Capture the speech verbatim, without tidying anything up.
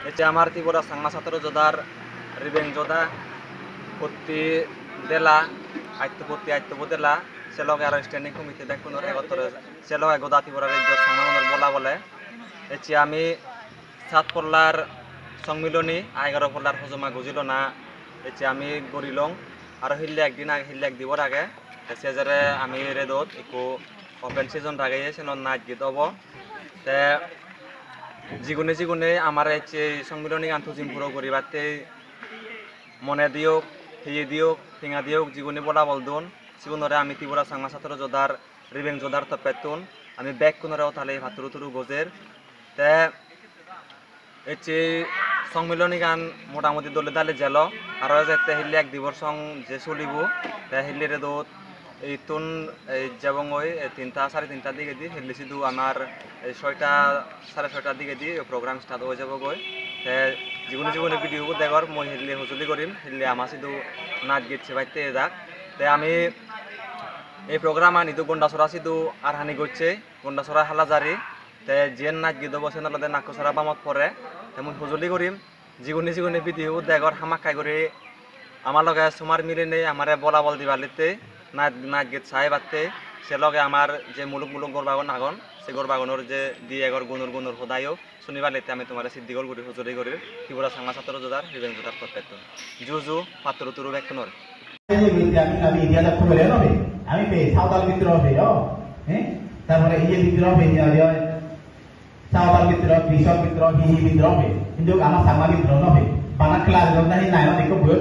Ecche amar Tripura Changma Satro Jodar Ribeng Joda, potti dela, atto potti attobo dela, se loge aro standing committee bekkunor egottore, se loge goda Tripura rejjor Changmagunor bola bole. Ecche ami sat pollar songmiloni, egaro pollar hojoma gojilona, ecche ami gorilong, aro hille ekdin age, hille ek dibor age, te se jere ami redot ekko open session rageye, siyenot naj git obo. Te jigune jigune amar ecche songmilonigan tujim puro guribatte mone diyok, hiye diyok, tenga diyok, jigune bolabol don, sigunore ami Tripura Changma Satro Jodar, Ribeng Jodar toppettun ami bekkunore otale patturu turu gojer. Te ecche songmilonigan motamuti dole dale jelo, aro ejette hille ek dibor song je solibo, te hille redot ittun ei jebongoi, ei tinta, sare tinta digedi, hille sidu amar ei soita, sare soita digedi ei program start oi jebogoi. Te jigune jigune video bo degor, mui hille hojoli gorim, hille ama sidu naj git sebatte ejak. Te ami ei program an idu Gondasora sidu arhani gocche, Gondasora Halajari. Te jiyen naj git obo, siyen olode Nakkosora bamot pore. Te mui hojoli gorim, jigune jigune video bo degor hamakkai guri ama loge somar milinei amare bolabol dibalitte, naj, naj git saibatte, se loge amar je muluk muluk gorbagun agon, se gorbagunor je di egor gunor gunor hodayo sunibatte ami tomare siddigol guri hojoli gorir, Tripura Changma Satro Jodar, Ribeng Jodar toppettun. Ju ju, patturu turu bekkunore. এই যে আমি, আমি ইতিহাসত খুব বেয়া হবে। আমি পেয়ে সাঁওতাল বিদ্রোহ হবে, ও, হ্যাঁ? তারপরে এই যে বিদ্রোহ হবে, ইয়ে, ইয়ে, সাঁওতাল বিদ্রোহ, কৃষক বিদ্রোহ, হিহি বিদ্রোহ হবে। কিন্তু আমার চাকমা বিদ্রোহ হবে। বানা ক্লাস নাই, নাই, অনেক বই